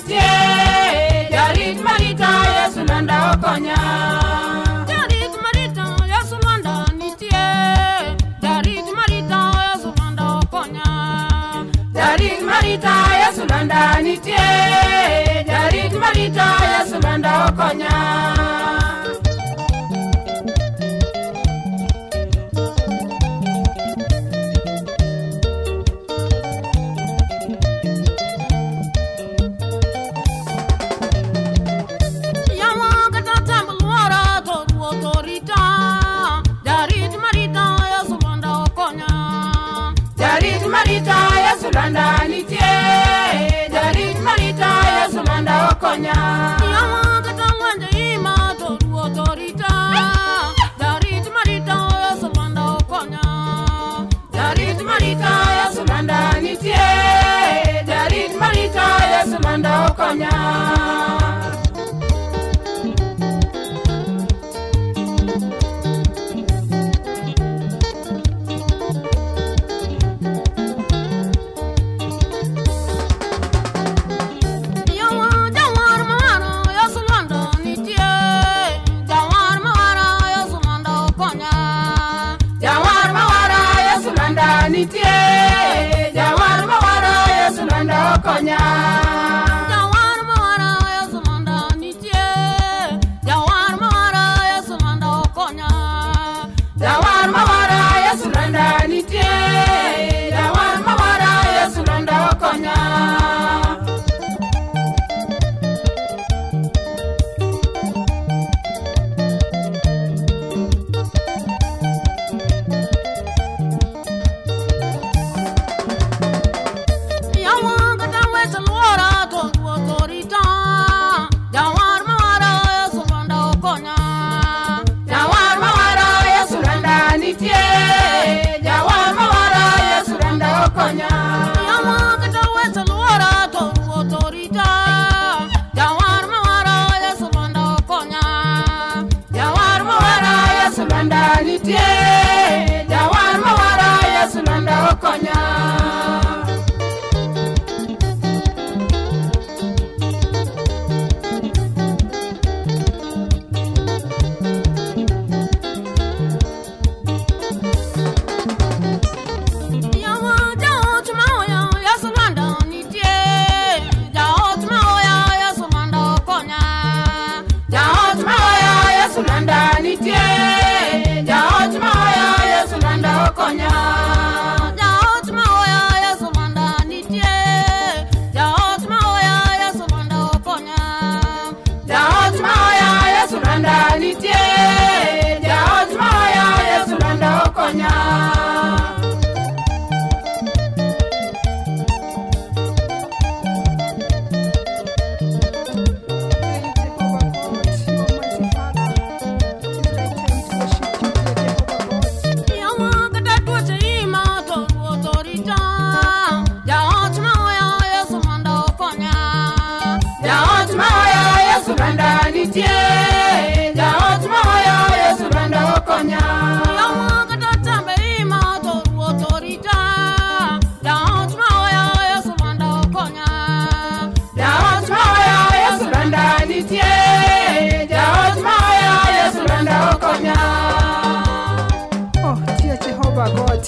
nitie, jarit marita Yesu Lwanda okonya. Jarit marita Yesu Lwanda nitie, jarit marita Yesu Lwanda okonya. Jarit marita Yesu Lwanda nitie, jarit marita Yesu Lwanda okonya. Yamo kata tembe luora to ruoth orita, jarit marita Yesu Lwanda okonya. Jarit marita Yesu Lwanda nitie, jarit marita Yesu Lwanda okonya. Yamo kata lwenje ima to ruoth orita, jarit marita Yesu Lwanda okonya. Jarit marita Yesu Lwanda nitie, jarit marita Yesu Lwanda okonya. Yawa jawar mawara Yesu Lwanda nitie, jawar mawara Yesu Lwanda okonya. Jawar mawara Yesu Lwanda nitie, jawar mawara Yesu Lwanda okonya. Jawar mawara Yesu Lwanda nitie, jawar mawara Yesu Lwanda okonya. Jawar mawara Yesu Lwanda nitie, jawar mawara Yesu Lwanda okonya. Yawa kata weche luora to ruoth orita, jawar mawara Yesu Lwanda okonya. Jawar mawara Yesu Lwanda nitie, jawar mawara Yesu Lwanda okonya. Yawa kata weche luora to ruoth orita, jawar mawara Yesu Lwanda okonya. Jawar mawara Yesu Lwanda nitie, jawar mawara Yesu Lwanda okonya. Yawa jaoch maoya Yesu Lwanda nitie, jaoch maoya Yesu Lwanda okonya. Jaoch maoya Yesu Lwanda nitie, jaoch maoya Yesu Lwanda okonya. Jaoch maoya Yesu Lwanda nitie, jaoch maoya Yesu Lwanda okonya. Jaoch maoya Yesu Lwanda nitie, jaoch maoya Yesu Lwanda okonya. Hail Jehovah God, Almighty Father. It is right time to worship you, dear Jehovah God. Yawa kata tuoche ima to ruoth orita, jaoch maoya Yesu Lwanda okonya. Jaoch maoya Yesu Lwanda nitie, jaoch maoya Yesu Lwanda okonya. Yawa kata tembe ima to ruoth orita, jaoch maoya Yesu Lwanda okonya. Jaoch maoya Yesu Lwanda nitie, jaoch maoya Yesu Lwanda okonya. Oh, dear Jehovah God.